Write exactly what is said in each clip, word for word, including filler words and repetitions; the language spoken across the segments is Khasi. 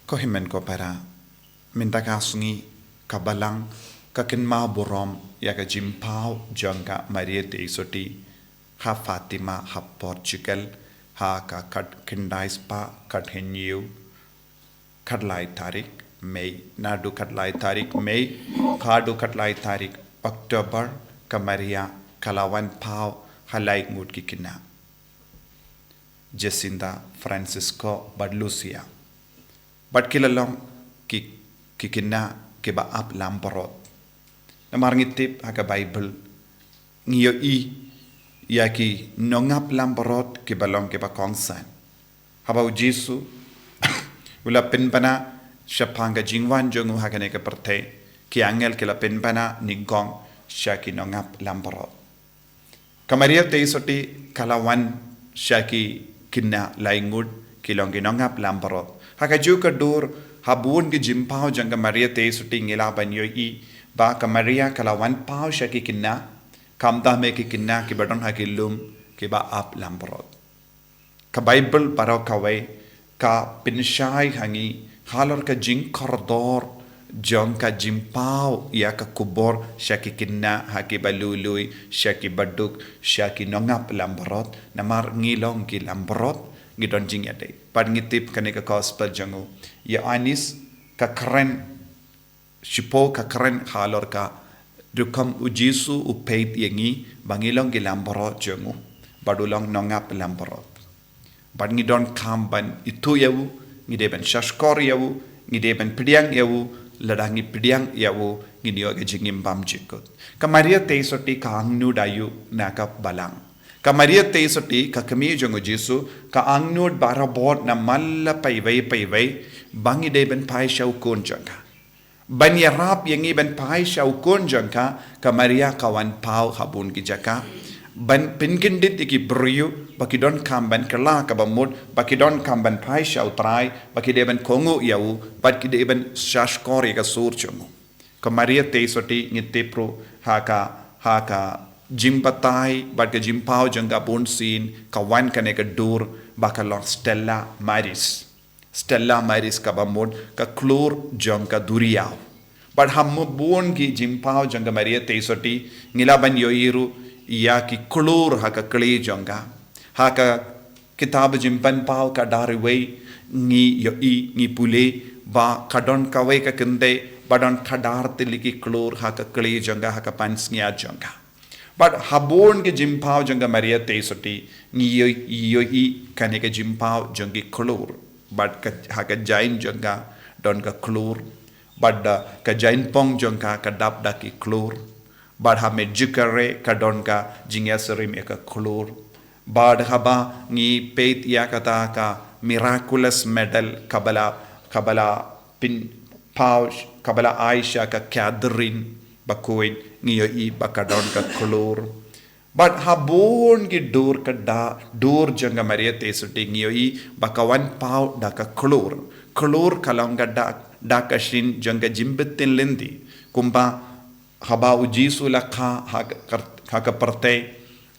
Ko hynmen ko para, mynta ka sngi ka Balang ka kynmaw burom ïa ka jingpynpaw jong ka Maria Theisotti ha Fatima ha Portugal, ha ka khatkhyndai spah khathynñiew, khatlai tarik Mei, naduh khatlai tarik Mei haduh khatlai tarik October, ka Maria ka la wan paw ha lai ngut ki khynnah, Jacinta, Francisco bad Lucia. Bad ki la long ki, ki khynnah kiba ap langbrot. Namar ngi tip ha ka Baibl, ngi ïohi ïa ki nongap langbrot kiba long kiba kongsan. Haba u Jisu u la pynbna shaphang ka jingwan jong u ha kane ka pyrthei, ki angel ki la pynbna nyngkong sha ki nongap langbrot. Ka Maria Theisotti ka la wan sha ki khynnah lai ngut ki long ki nongap langbrot. Ha kajuh ka dur, ha bun ki jingpaw jong ka Maria Theisotti ngi lah ban ïohi ba ka Maria ka la wan paw sha ki khynnah, khamtam eh ki khynnah kiba don ha ki lum kiba ap langbrot. Ka Baibl baroh kawei ka pynshai ha ngi halor ka jingkordor jong ka jingpaw ïa ka khubor sha ki khynnah, ha kiba lui lui, sha kiba duk, sha ki nongap langbrot, namar ngi long ki langbrot, ngi don jingïadei. Bad ngi tip kane ka gospel jong u Ïoannis ka kren, shiphew ka kren halor ka rukom u Jisu u peit ïa ngi ba ngi long ki langbrot jong u bad u long nongap langbrot. Bad ngi donkam ban ithuh ïa u, ngi dei ban shahshkor ïa u, ngi dei ban pdiang ïa u, lada ngi pdiang ïa u ngin ïoh ka jingim bymjukut. Ka Maria Theisotti ka angnud aïu na ka Balang? Ka Maria Theisotti, ka kmie jong u Jisu, ka angnud barabor namar la paiwei paiwei ba ngi dei ban phai sha u khun jong ka. Ban ïarap ïa ngi ban phai sha u khun jong ka, ka Maria ka wan paw ha bun ki jaka ban pynkyndit ïa ki briew ba ki donkam ban kylla kaba mut, ba ki donkam ban phai sha u Trai, ba ki dei ban kohnguh ïa u, ba ki dei ban shahshkor ïa ka sur jong u. Ka Maria Theisotti ngi tip ruh ha ka, ha ka jingbatai bad ka jingpaw jong ka bunsien ka wan kane ka dur ba ka long Stella Maris. Stella Maris kaba mut ka khlur jong ka duriaw. Bad ha bun ki jingpaw jong ka Maria Theisotti ngi lah ban ïohi ruh ïa ki khlur ha ka kli jong ka. Ha ka kitab Jingpynpaw khatar wei ngi ïohi, ngi pule ba ka don kawei ka kynthei ba don khatar tylli ki khlur ha ka kli jong ka, ha ka pansngiat jong ka. Bad ha bun ki jingpaw jong ka Maria Theisotti ngi ïohi, ïohi kane ka jingpaw jong ki khlur. Bad ka, ha ka jaiñ jong ka don ka khlur. Bad da ka jaiñpong jong ka ka dap da ki khlur. Bad ha Medjugorje ka don ka jingïasyriem ïa ka khlur. Bad haba ngi peit ïa kata ka miraculous medal kaba la, kaba la pynpaw, kaba la ai sha ka Catherine bakhuid, ngi ïohi ba ka don ka khlur. Bad ha bun ki dur ka da, dur jong ka Maria Theisotti ngi ïohi ba ka wan paw da ka khlur. Khlur ka long ka dak, dak ka shin jong ka jingbtin lynti. Kumba haba u Jisu la kha ha ka, ha ka pyrthei,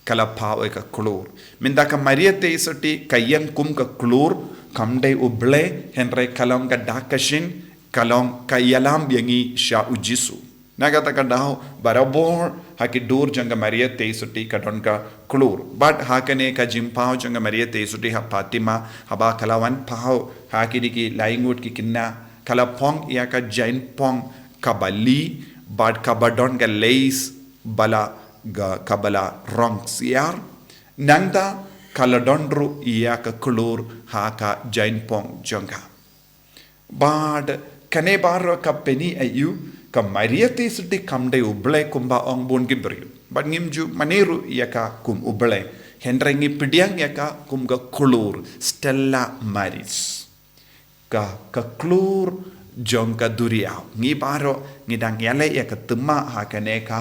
ka la paw ïa ka khlur. Mynta ka Maria Theisotti ka ïeng kum ka khlur, kam dei U Blei, hynrei ka long ka dak ka shin, ka long ka ïalam ïa ngi sha u Jisu. Na kata ka daw, barabor ha ki dur jong ka Maria Theisotti ka don ka khlur. Bad ha kane ka jingpaw jong ka Maria Theisotti ha Fatima, haba ka la wan paw ha kine ki lai ngut ki khynnah, ka la phong ïa ka jaiñpong kaba lieh bad kaba don ka lace ba la, ka, kaba la rong siar. Nangta ka la don ruh ïa ka khlur ha ka jaiñpong jong ka. Bad kane baroh ka pyni aïu, ka Maria Theisotti kam dei U Blei kumba ong bun ki briew. Bad ngim ju mane ruh ïa ka kum U Blei. Hynrei ngi pdiang ïa ka kum ka khlur, Stella Maris. Ka, ka khlur jong ka duriaw. Ngi baroh ngi dang ïaleh ïa ka thma ha kane ka,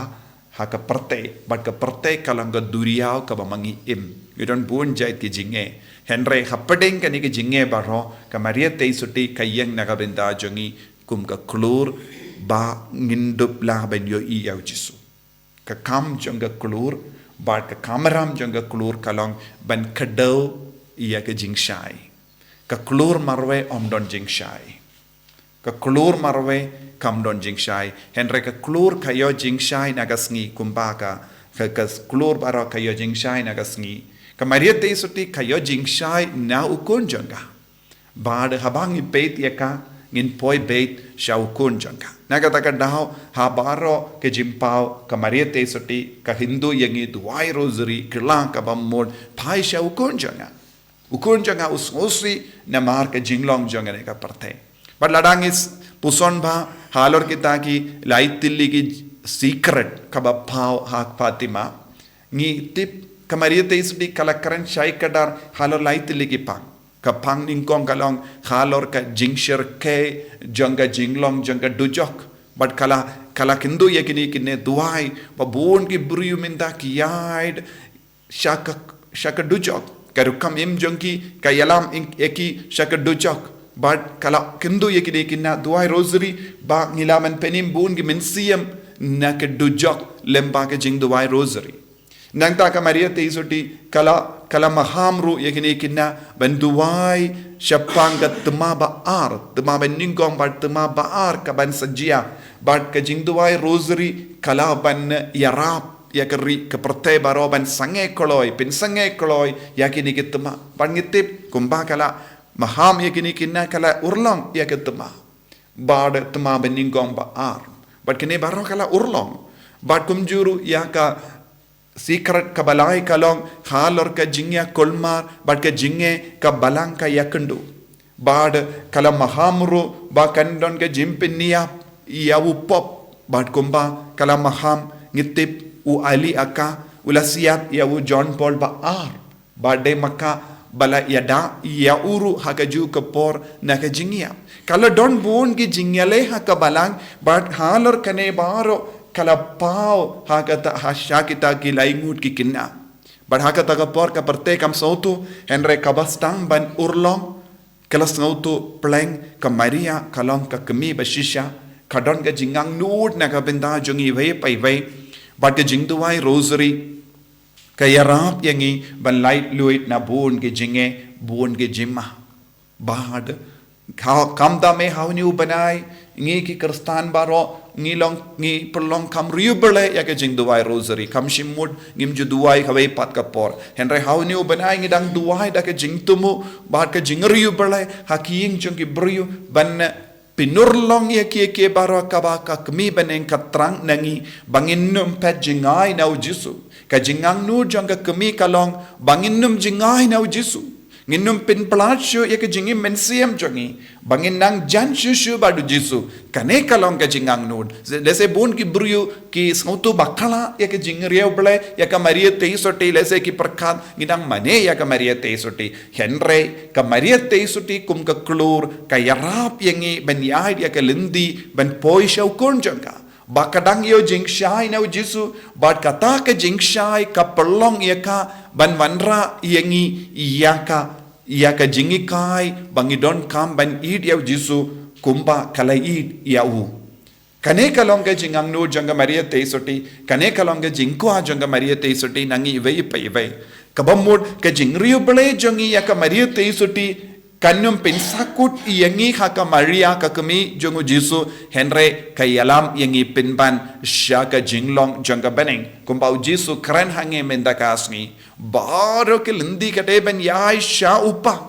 ha ka pyrthei, bad ka pyrthei ka long ka duriaw kaba ma ngi im. Ngi don bun jait ki jingeh. Hynrei hapdeng kane ki jingeh baroh, ka Maria Theisotti ka ïeng na ka bynta jong ngi kum ka khlur ba ngin dup lah ban ïohi ïa u Jisu. Ka kam jong ka khlur bad ka kamram jong ka khlur ka long ban kdew ïa ka jingshai. Ka khlur marwei ym don jingshai. Ka klur marwei kam don jingshai. Hynrei ka klur ka ïoh jingshai na ka sngi kumba ka, ka, ka klur baroh ka ïoh jingshai na ka sngi. Ka Maria Theisotti ka ïoh jingshai na u khun jong ka. Bad haba ngi peit ïa ka, ngin poi beit sha u khun jong ka. Na kata ka daw, ha baroh ka jingpaw, ka Maria Theisotti ka Hindu ïa ngi duwai rosary, kylla kaba mut, phai sha u khun jong nga. U khun jong nga u sngewsih namar ka jinglong jong kane ka pyrthei. Bad lada ngi s-, puson bha halor kita ki lai tylli ki secret kaba paw ha Fatima, ngi tip ka Maria Theisotti ka la kren shai kdar halor lai tylli ki phang. Ka phang nyngkong ka long halor ka jingshyrkhei jong ka jinglong jong ka dujok. Bad ka la, ka la kyntu ïa kine, kine duwai ba bun ki briew mynta ki ïaid sha ka, sha ka dujok. Ka rukom im jong ki ka ïalam ïa ki sha ka dujok. Bad ka la kyntu ïa kine, kine duwai rosary ba ngi lah ban pynim bun ki mynsiem na ka dujok lem bad ka jingduwai rosary. Nangta ka Maria Theisotti ka la, ka la maham ruh ïa kine kine ban duwai shaphang ka thma ba ar, thma ba nyngkong bad thma ba ar kaban sa jia. Bad ka jingduwai rosary ka lah ban ïarap ïa ka ri ka pyrthei baroh ban sangeh kloi, pynsangeh kloi ïa kine ki thma. Bad ngi tip kumba ka la maham ïa kine kine ka la urlong ïa ka thma. Bad thma ba nyngkong ba ar. Bad kine baroh ka la urlong. Bad kumjuh ruh ïa ka secret kaba lai ka long halor ka jingïa kulmar bad ka jingeh ka balang ka ïakynduh. Bad ka la maham ruh ba kan don ka jingpynïap ïa u pop. Bad kumba ka la maham ngi tip u Ali aka u la siat ïa u John Paul ba ar. Bad dei ma ka ba la ïada ïa u ruh ha kajuh ka por na ka jingïap. Ka la don bun ki jingïaleh ha ka balang bad halor kane baroh ka la paw ha kata ha sha kita ki lai ngut ki kynja. Bad ha kata ka por ka pyrthei kam sngewthuh, hynrei kaba sdang ban urlong ka la sngewthuh pleng ka Maria ka long ka kmie ba shisha, ka don ka jingangnud na ka bynta jong iwei pa iwei. Bad ka jingduwai rosary ka ïarap ïa ngi ban laitluid na bun ki jingeh, bun ki jingma. Bad ka, kam da me ha une u bnai, ngi ki Khristan baroh ngi long, ngi pynlong kam riewblei ïa ka jingduwai rosary. Kam shym mut ngim ju duwai ha kawei pat ka por. Hynrei ha une u bnai ngi dang duwai da ka jingthmu bad ka jingriewblei ha ki ïing jong ki briew ban pynurlong ïa kiei kiei baroh kaba ka kmie bneng ka thrang na ngi, ba ngin ym phet jngai na u Jisu. Ka jingangnud jong ka kmie ka long ba ngin ym jngai na u Jisu. Ngin ym pynplat shuh ïa ka jingim mynsiem jong ngi, ba ngin nang jan shuh shuh bad u Jisu. Kane ka long ka jingangnud. Lehse bun ki briew ki sngewthuh bakla ïa ka jingriewblei ïa ka Maria Theisotti, lehse ki pyrkhat ngi dang mane ïa ka Maria Theisotti. Hynrei ka Maria Theisotti kum ka klur ka ïarap ïa ngi ban ïaid ïa ka lynti ban poi sha u khun jong ka. Ba ka dang ïoh jingshai na u Jisu, bad kata ka jingshai ka pynlong ïa ka ban wanrah ïa ngi ïa ka, ïa ka jinghikai ba ngi donkam ban ïeit ïa u Jisu kumba ka la ïeit ïa u. Kane ka long ka jingangnud jong ka Maria Theisotti, kane ka long ka jingkwah jong ka Maria Theisotti na ngi iwei pa iwei. Kaba mut ka jingriewblei jong ngi ïa ka Maria Theisotti kan ym pynsakut ïa ngi ha ka Maria ka kmie jong u Jisu, hynrei ka ïalam ïa ngi pynban sha ka jinglong jong ka bneng. Kumba u Jisu kren ha ngi mynta ka sngi. Baroh ki lynti ka dei ban ïaid sha u Kpa.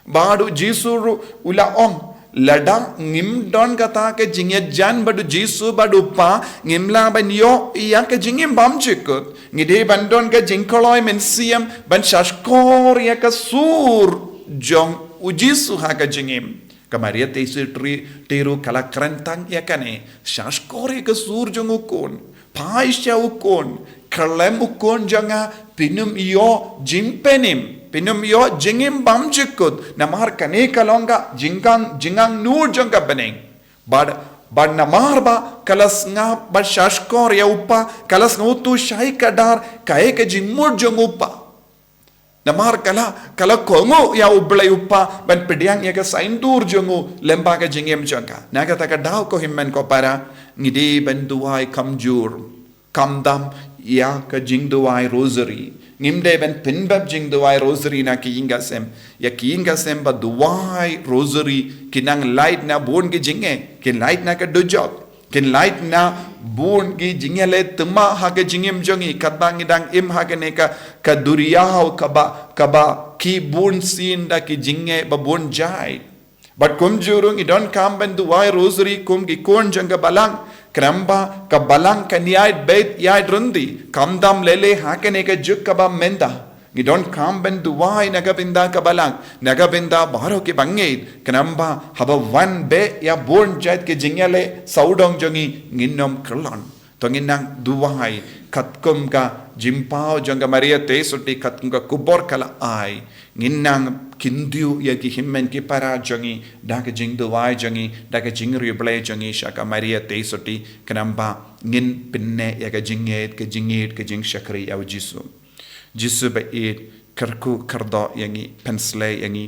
Bad u Jisu ruh u la ong, lada ngim don kata ka jingïajan bad u Jisu bad u Kpa, ngim lah ban ïoh ïa ka jingim bymjukut. Ngi dei ban don ka jingkloi mynsiem ban shahshkor ïa ka sur jong u Jisu ha ka jingim. Ka Maria Theisotti ruh ka la kren tang ïa kane, shahshkor ïa ka sur jong u khun. Phai sha u khun, khlem u khun jong nga phin ym ïoh jingpynim, phin ym ïoh jingim bymjukut, namar kane ka long ka jingkang, jingangnud jong ka bneng. Bad, bad namar ba ka la sngap bad shahshkor ïa u Kpa, ka la sngewthuh shai kdar kaei ka jingmut jong u Kpa. Namar ka la, ka la kohnguh ïa u Blei u Kpa ban pdiang ïa ka saiñdur jong u lem bad ka jingim jong ka. Na kata ka daw ko hynmen ko para, ngi dei ban duwai kamjur, kamdam ïa ka jingduwai rosary. Ngim dei ban pynbeit jingduwai rosary na ki ïing ka sem. Ïa ki ïing ka sem ba duwai rosary ki nang lait na bun ki jingeh, kin lait na ka dujok, kin lait na bun ki jingeh leh tymmen ha ka jingim jong ngi, katba ngi dang im ha kane ka, ka duriaw kaba, kaba ki bun sien da ki jingeh ba bun jait. Bad kumjuh ruh ngi donkam ban duwai rosary kum ki khun jong ka balang. Khnang ba ka balang kan ïaid beit ïaid ryndih, kam dam lei lei ha kane ka juk kaba mynta. Ngi donkam ban duwai na ka bynta ka balang, na ka bynta baroh ki bangeit. Khnang ba haba wan beit ïa bun jait ki jingeh leh sawdong jong ngi, ngin ym kyllon. To ngin nang duwai katkum ka jingpaw jong ka Maria Theisotti, katkum ka khubor ka la ai. Ngin nang kyntiew ïa ki hynmen ki para jong ngi da ka jingduwai jong ngi, da ka jingriewblei jong ngi sha ka Maria Theisotti, khnang ba ngin pynneh ïa ka jingngeit, ka jingngeit, ka jingshakri ïa u Jisu. Jisu ba ïeit, kyrkhu kyrdoh ïa ngi, pynsleh ïa ngi.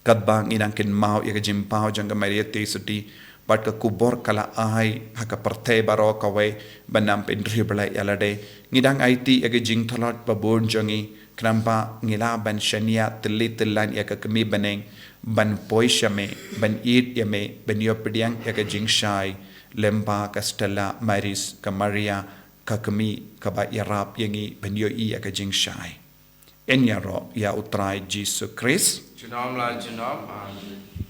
Katba ngi nang kynmaw ïa ka jingpaw jong ka Maria Theisotti, bad ka khubor ka la ai ha ka pyrthei baroh kawei, ban nang pynriewblei ïa lade. Ngi dang aiti ïa ka jingtlot ba bun jong ngi, khnang ba ngi lah ban shaniah tylli tyllan ïa ka kmie bneng, ban poi sha me, ban ïeit ïa me, ban ïoh pdiang ïa ka jingshai, lem bad ka Stella Maris, ka Maria, ka kmie kaba ïarap ïa ngi ban ïohi ïa ka jingshai. Yn ïaroh ïa u Trai Jisu Khrist. Junom la junom. Amen.